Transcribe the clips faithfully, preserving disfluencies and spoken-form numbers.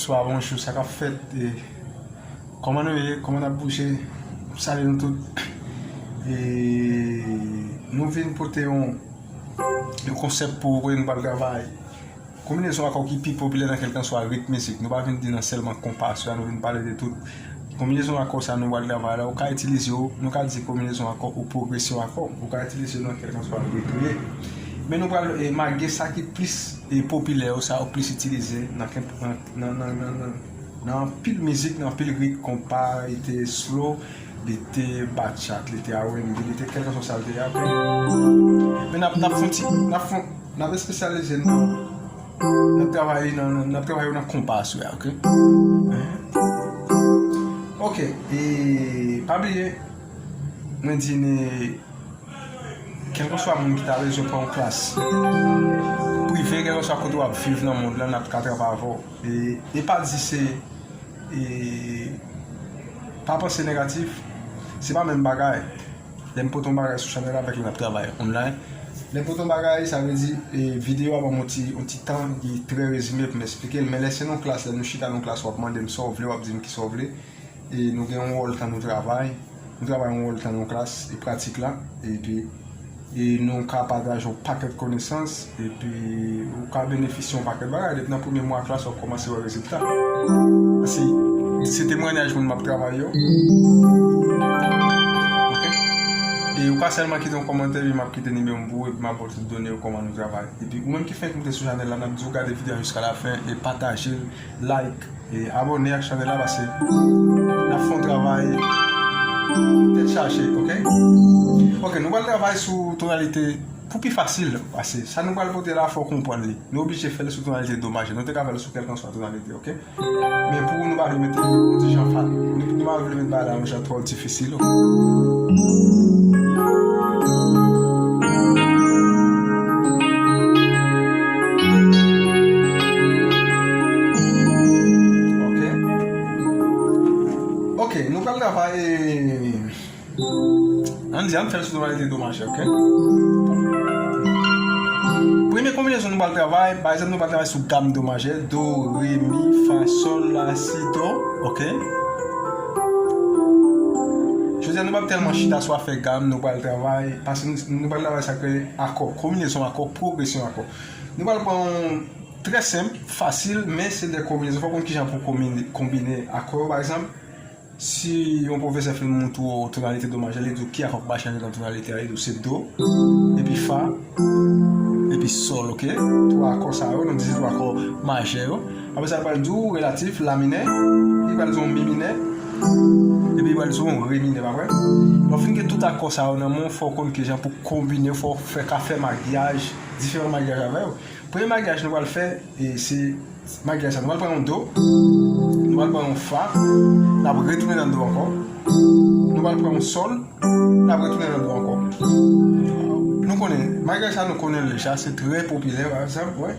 Bonswa, bonjou, sa k ap fèt? E, kòman nou ye? Kòman n ap bouje? M salye nou tout. E, nou vin pote yon, yon konsèp pou ou, kote nou pral travay konbinezon akò ki pi popilè nan kèlkanswa ritm mizik. Nou pa vin di nan sèlman konpa, swa nou vin pale de tout konbinezon akò sa nou pral travay la. Ou ka itilize yo, nou ka di konbinezon akò ou pwogresyon akò, ou ka itilize yo nan kèlkanswa ritm ou ye. Men nou pral, e, malgre sa ki plis, e, popilè yo, sa yo plis itilize nan, nan, nan, nan, nan, nan, nan anpil mizik, nan anpil ritm, konpa, li te slow, li te bachata, li te R and B, li te kèlkanswa sa l te ye. Men n ap, n ap fè yon ti, n ap fè, n ap espesyalize nan, n ap travay nan, nan, n ap travay nan konpa aswè a, oke? Ok, e pa bliye, mwen di ni kèlkanswa moun ki ta bezwen pran yon klas prive, kèlkanswa kote w ap viv nan mond lan, n ap ka travay avè w. E, e pa di se, e, pa panse negatif, se pa menm bagay. Lè m pote yon bagay sou chanèl la avèk lè n ap travay online. Lè m pote yon bagay, sa vle di, e, videyo a ban m yon ti, yon ti tan ki trè rezime pou m esplike l. Men lè se nan yon klas, lè nou chita nan yon klas, w ap mande m sa w vle, w ap di m ki sa w vle. E nou gen yon wòl tan nou travay. Nou travay yon wòl tan nan yon klas, e pratik la. Epi, e nou ka pataje yon pakèt konesans, epi ou ka benefisye yon pakèt bagay. Depi nan premye mwa klas, w ap kòmanse wè rezilta. Se, se temwayaj moun m ap travay yo. Ok? E ou ka sèlman kite yon kòmantè, epi m ap kite nimewo m pou ou, epi m ap ba w tout done yo kòman nou travay. Epi ou menm ki fenk moute sou chanèl la, n ap di w gade videyo a jiska lafen e pataje l, like, e abòne ak chanèl la, paske n ap fè yon travay tèt chaje, ok? Ok, nou pral travay sou tonalite pou pi fasil, paske sa nou pral pote la, fò w konprann li. Nou oblije fè l sou tonalite do majè. Nou te ka fè l sou kèlkanswa tonalite, ok? Men pou nou pa vle mete yon ti jan fa-, nou, nou pa vle mete bagay la yon jan twò difisil. Ok. Ok, nou pral travay. Ann di, ann fè l sou tonalite do majè, ok? Premye konbinezon nou pral travay, pa egzanp, nou pral travay sou gam do majè, do, re, mi, fa, sòl, la, si, do, ok? Jodi a, nou p ap tèlman chita sou afè gam, nou pral travay, paske nou, nou pral travay sa k rele akò, konbinezon akò, pwogresyon akò. Nou pral pran yon trè senp, fasil, men se de konbinezon. Fò w konn kijan pou w konbine, konbine akò yo, pa egzanp, si yon pwofesè fin montre w tonalite do majè, li di w ki akò k pa chanje nan tonalite a, li di w se do, epi fa, epi sòl, ok? Twa akò sa yo, nou di se twa akò majè yo. Apre sa, li pral di w relatif, la minè, li pral di w mi minè, epi li pral di w re minè, pa vre? Lè w fin gen tout akò sa yo nan men w, fò w konn kijan pou w konbine, fò w fè, ka fè maryaj, diferan maryaj avè yo. Premye maryaj nou pral fè, e se maryaj sa. Nou pral pran yon do, nou pral pran yon fa, n ap retounen nan do ankò. Nou pral pran yon sòl, n ap retounen nan do ankò. Nou konnen, maryaj sa nou konnen l deja, se trè popilè, pa egzanp, wè.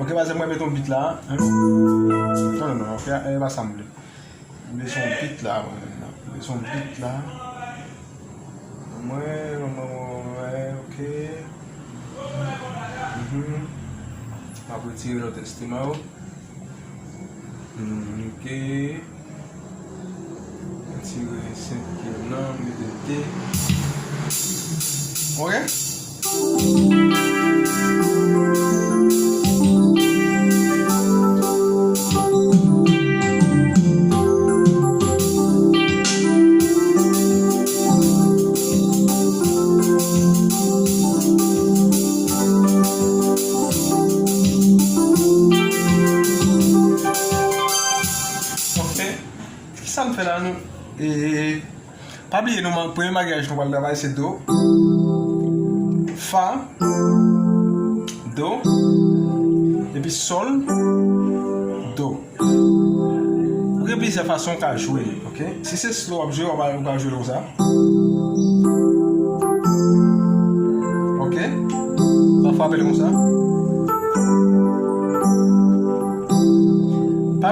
Ok, pa egzanp, mwen met yon bit la, hein. Non, non, non, ok, e pa sa m vle. M bezwen yon bit la, mwen menm nan. M bezwen yon bit la. Mwen, mwen, mwen, mwen, ok. Mhm. M ap retire lòt enstriman yo. Mhm, ok. Retire senkyèm nan, mete de. Ok. Ok. Kisa m fè la, nou? E, pa bliye, nou, premye maryaj nou pral travay se do, fa, do, epi sòl, do. Ou gen plizyè fason w ka jwe li, ok? Si se slow w ap jwe, w ap, ou ka jwe l konsa. Ok? W ap frape l konsa. Pa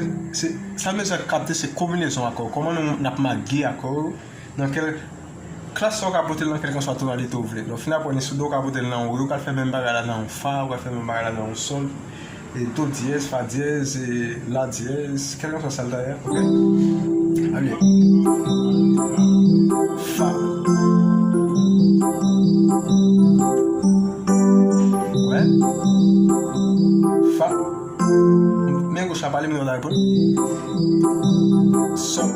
men, se, sa m bezwen kapte, se konbinezon akò. Kòman nou, n ap magye akò yo, nan kèl klas sa ou ka pote l nan kèlkanswa tonalite ou vle. Lè w fin aprann li sou do, ou ka pote l nan re, ou ka fè menm bagay la nan yon fa, ou ka fè menm bagay la nan yon sòl. E do dyèz, fa dyèz, e la dyèz, kèlkanswa sa l ta ye, oke? Ann ale. Fa. Wè. Fa. Men goch la pale, men nou la reponn. Sòl.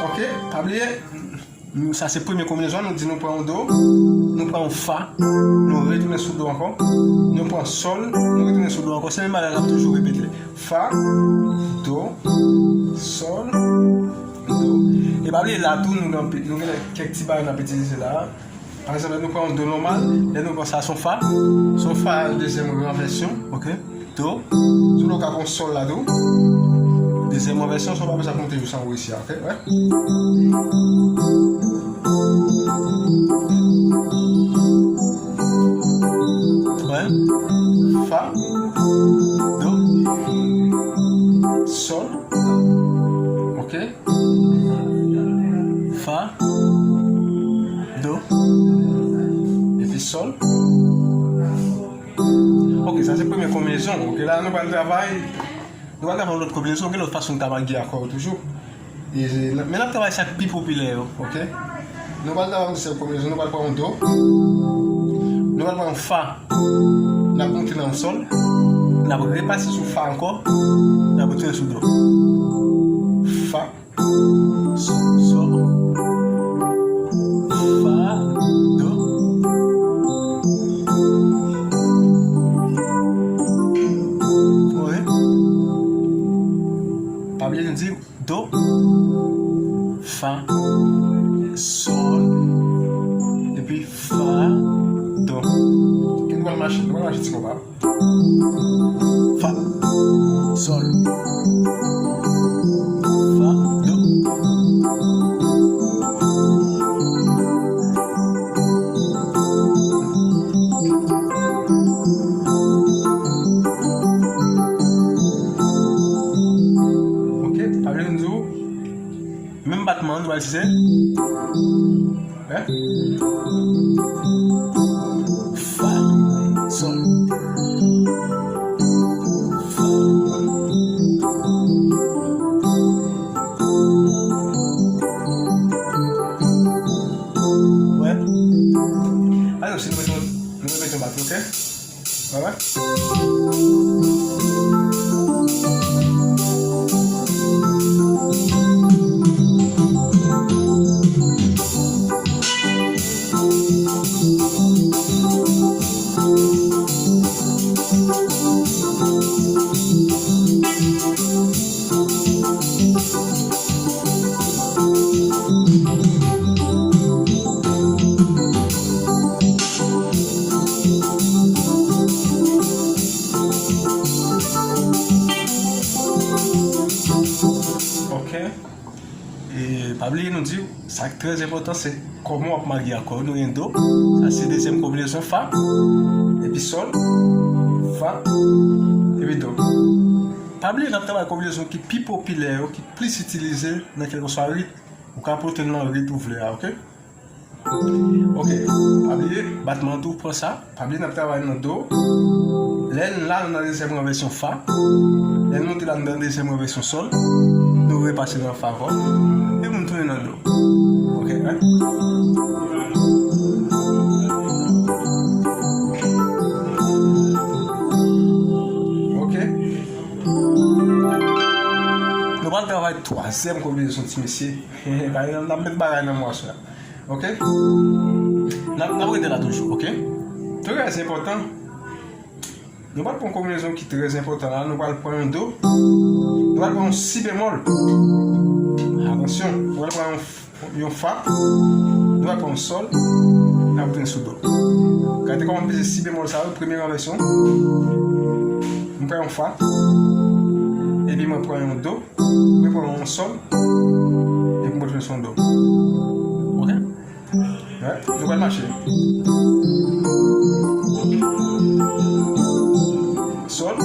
Oke, pa bliye. Nou, sa se premye konbinezon, nou di nou pran yon do, nou pran yon fa, nou retounen sou do ankò, nou pran sòl, nou retounen sou do ankò. Se menm bagay la ap toujou repete. Fa, do, sòl, do. E pa bliye la tou, nou gen, nou gen kèk ti bagay n ap itilize la. Pa egzanp, lè nou pran yon do nòmal, lè nou pran sa, se yon fa, se yon fa dezyèm ranvèsyon, oke? Do. Sou do ka pran sòl la tou. Dezyèm ranvèsyon, se yon pa bezwen konte jou san ou resi a, oke? Wè. Wè. Fa. Do. Sòl. Oke. Fa. Do. Epi sòl. Oke, sa se premye konbinezon. Oke, la nou pral travay. Nou pral travay yon lòt konbinezon, gen lòt fason nou ka magye akò yo toujou. E, men n ap travay sa k pi popilè yo, oke? Nou pral travay yon dezyèm konbinezon, nou pral pran yon do. Nou pral pran yon fa. N ap monte nan yon sòl. N ap repase sou fa ankò. N ap retounen sou do. Fa. Sòl, sòl, fa, do. Wi. Pa bliye nou di do, fa, sòl, epi fa, do. Ki nou pral mache, nou pral mache ti konpa. Fa, sòl, fa, do. Oke, pa bliye nou di w, menm batman an, nou pral itilize. Hein? Fa, sòl. Fa. Wè. Alò, si nou mete, nou mete yon bat, oke? Alright. Ok. E pa bliye nou di, sa k trè enpòtan, se kòman w ap marye akò yo. Nou gen do, sa se dezyèm konbinezon, fa, epi sòl, fa, epi do. Pa bliye n ap travay konbinezon ki pi popilè yo, ki plis itilize nan kèlkeswa rit Ou ka pote l nan rit ou vle a, oke? Oke. Pa bliye, batman an tou, pran sa. Pa bliye, n ap travay nan do. Lè n la, nou nan dezyèm ranvèsyon fa. Lè n monte la, nou nan dezyèm ranvèsyon sòl. Nou repase nan fa ankò. Epi nou tounen nan do. Oke, hein? Oke. Nou pral travay twazyèm konbinezon, ti mesye. N ap met bagay nan mwaso la. Oke? N ap, n ap rete la toujou, oke? Trè enpòtan. Nou pral pran yon konbinezon ki trè enpòtan la. Nou pral pran yon do. Nou pral pran yon si bemòl. Atansyon, nou pral pran yon, yon fa. Nou pral pran yon sòl. N ap tounen sou do. Gade kòman m peze si bemòl sa yo, premye ranvèsyon. M pran yon fa. Epi mwen pran yon do. Mwen pran yon sòl. Epi mwen tounen sou yon do. Oke? Right? Nou pral mache. Sòl.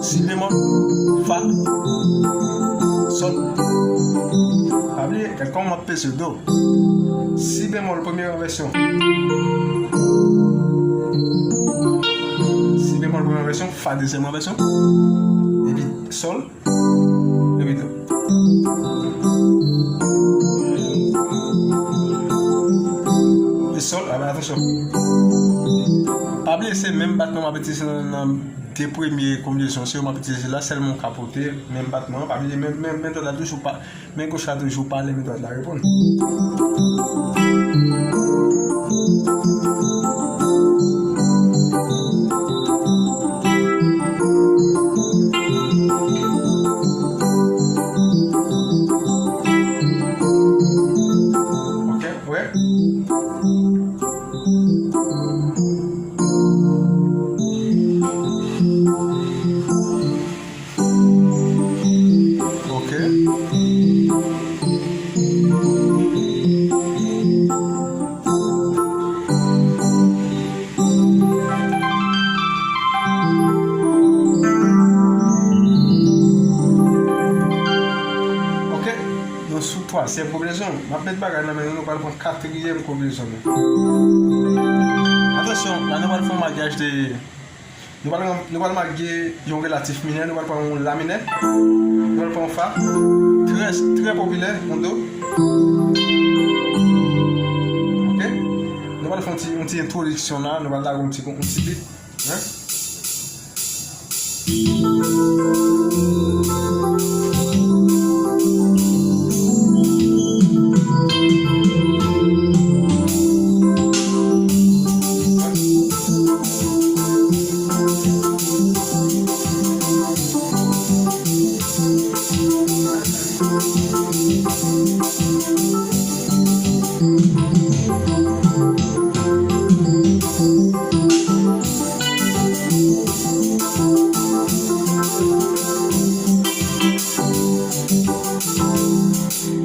Si bemòl. Fa. Sòl. Pa bliye, gad kòman m ap peze do. Si bemòl, premye ranvèsyon. Si bemòl, premye ranvèsyon. Fa, dezyèm ranvèsyon. Epi sòl. Epi do. E sòl, a, atansyon. Pa bliye, se menm batman m ap itilize nan, nan de premye konbinezon, se yo m ap itilize la, sèlman w ka pote menm batman an. Pa bliye, men, men, men dwat la toujou pa, men goch la toujou pale, men dwat la reponn. Ok, wè. Ok. Ok, nou sou twazyèm konbinezon. M ap met bagay nan men nou, nou pral pran katriyèm konbinezon nou. Atansyon, la nou pral fè yon maryaj de, nou pral, nou pral marye yon relatif minè, nou pral pran yon la minè, nou pral pran yon fa, trè, trè popilè, yon do. Ok? Nou pral fè yon ti, yon ti entwodiksyon la, nou pral lage yon ti, yon ti beat. Hein?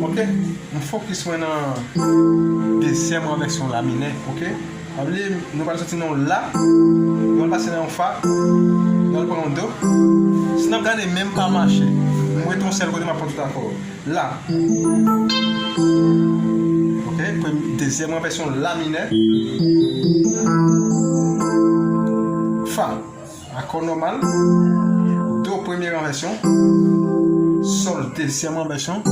Ok, m fokis mwen nan dezyèm ranvèsyon la minè, ok? Pa bliye, nou pral soti nan yon la, nou pral pase nan yon fa, nou pral pran yon do. Si n ap gade, men m pa mache. M rete yon sèl kote, m ap pran tout akò. La. Ok, premye, dezyèm ranvèsyon la minè. Fa. Akò nòmal. Do premye ranvèsyon. Sòl dezyèm ranvèsyon.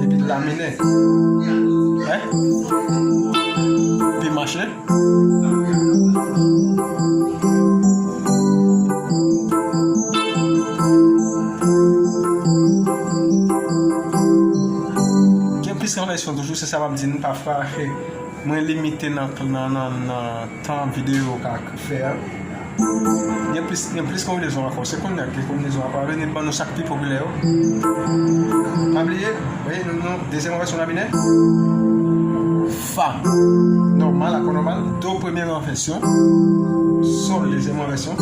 Epi la minè. Wè? Epi mache. Gen plis ranvèsyon toujou, se sa m ap di nou pafwa. Mwen limite nan, nan, nan, nan tan videyo yo ka fè a. Gen plis, gen plis konbinezon ankò. Se kounye a gen konbinezon ankò. Vini ban nou sa k pi popilè yo. Pa bliye, veye nou, nou, dezyèm ranvèsyon la minè. Fa. Nòmal, akò nòmal. Do premye ranvèsyon. Sòl dezyèm ranvèsyon.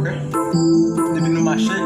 Ok? Epi nou mache.